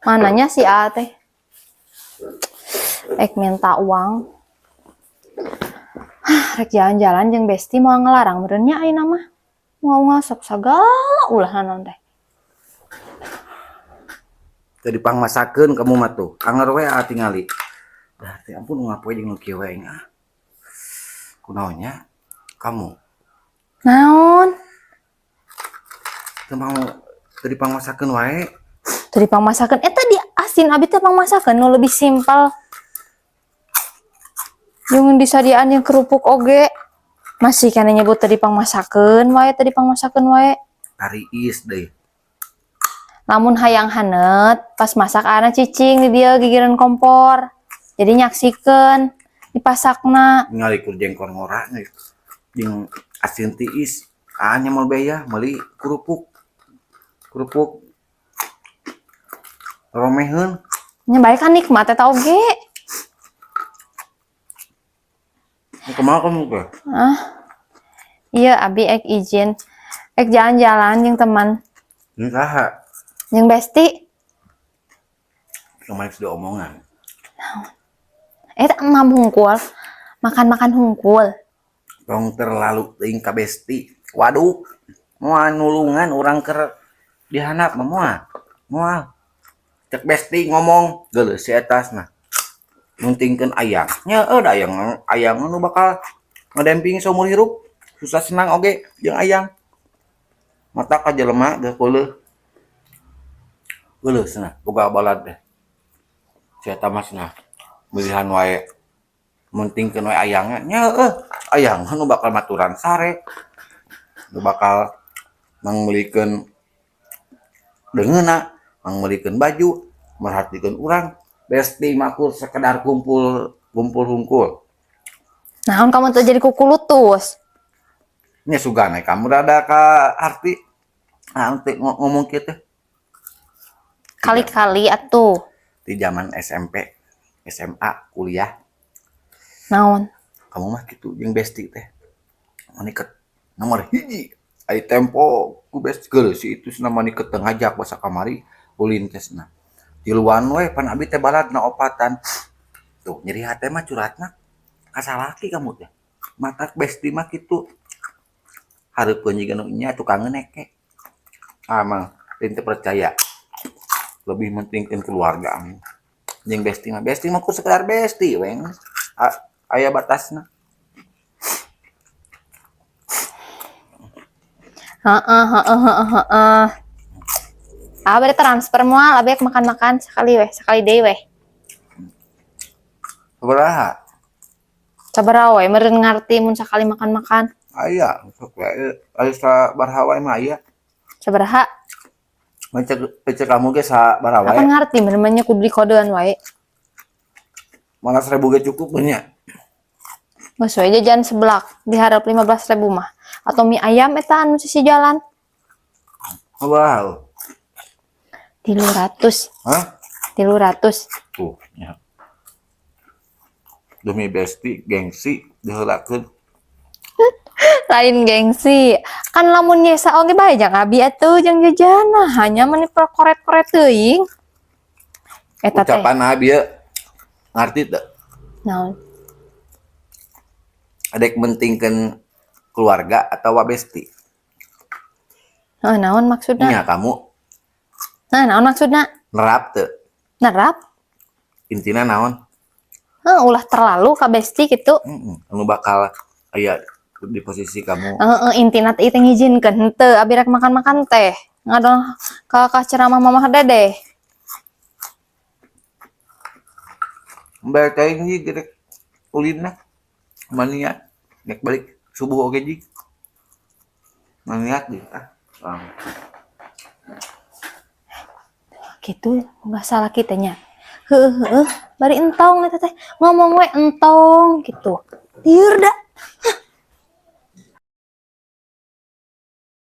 Mananya si A teh? Ek minta uang. Rek jalan-jalan jeung besti mau ngelarang meureun nya ayeuna mah. Mau ngasok sagala ulah naon teh. Teu dipangmasakeun kamu mah tuh. Anger we ah tingali. Dah teh ampun ngapoe jeung nu kieu we aing ah. Kunaon nya kamu? Naon? Teu mau teu dipangmasakeun wae. Teu dipangmasakeun eta di asin abi teh pangmasakeun nu lebih simpel. Jeung disadiaan yang kerupuk oge. Masih kana nyebut teu dipangmasakeun wae, teu dipangmasakeun wae. Tariis deui. Lamun hayang hanet, pas masak ana cicing di dieu gigireun kompor. Jadi nyaksikeun dipasakna. Ningali kur jengkol ngora jeung asin tiis. Ah nya moal beya meuli kerupuk. Kerupuk romeheun. Nya bae kan nikmat eta oge. Kumaha kamu teh? Ah. Iya abi ek izin. Ek jalan-jalan jeung teman. Jeung saha? Jeung besti. Kemarin sudah omongan. Naon? Eta emam hungkul. Makan-makan hungkul. Tong terlalu teuing ka besti. Waduh, moal nulungan urang keur dihandap mah moal. Moal. Cek besti ngomong geuleuh si eta mah. Nuntingkeun ayang. Nya eueuh da ayang, ayang nu bakal ngademping saumur hirup. Susah senang oge jeung ayang. Mata ka jelema geus keuleuh. Geuleuh cenah boga balad teh. Si eta mah cenah meulihan wae. Mentingkeun wae ayangna. Nya heueuh, ayang nu bakal maturan sare. Nu bakal mangmeulikeun deungeunna, mangmeulikeun baju, merhatikeun urang. Besti mah kur sekedar kumpul, kumpul hungkul. Naon kamu tuh jadi kukulutus? Nya sugana kamu rada ka arti. Nah, teh ngomong kieu teh. Kali-kali atuh. Di zaman SMP, SMA, kuliah. Naon? Kamu mah kitu jeung besti teh. Mani ke nomor hiji. Ai tempo ku besti geuleuh si itu cenah mani ke teu ngajak basa kamari ulin teh cenah. Tiluan we pan abi teh baladna opatan. Tuh nyeri hate mah curhatna ka salaki kamu teh. Matak besti mah kitu. Hareupeun jiga nu nya tukangeun neke. Ah mah lain teu percaya. Lebih mentingkeun keluarga aing. Jeung besti mah ku sekedar besti we. Aya batasna. Heeh, heeh, heeh, heeh. Ah, bade transfer moal, abi makan-makan sekali weh, sekali deui weh. Sabaraha? Sabaraha we meureun ngarti mun sakali makan-makan. Aya, sok we, aya sabaraha wae mah aya. Sabaraha? Ngecek kamu ge sabaraha wae. Apa ngarti meureun mah nya kudu dikodean wae. Mana 1000 ge cukup nya. Geus we jajan seblak diharap 15.000 mah. Atau mie ayam eta anu sisi jalan. Sabaraha? 300. Hah? 300. Tuh, ya. Demi besti gengsi diheulakeun. Lain gengsi. Kan lamun nyesa oge bae jang abi atuh jeung jajan. Nah, hanya meni koret-koret teuing. Eta teh. Ucapan abi ye ngarti teu? Naon? Adek mentingkeun keluarga atawa besti? Heeh, naon maksudna? Nya kamu. Nah, naon maksudna? Nerap teu? Nerap? Intina naon? Heeh, ulah terlalu ka besti kitu. Heeh, anu bakal aya di posisi kamu. Heeh, intina teh teh ngijinkeun henteu abi rek makan-makan teh. Ngadon ka ceramah mamah dedeh. Bae teh ieu gerek ulinna. Mania nek balik subuh oge jig. Maniat deh ah. Gitu nggak salah kitanya. Heeh, heeh, bari entong eta teh. Ngomong we entong gitu. Lieur da.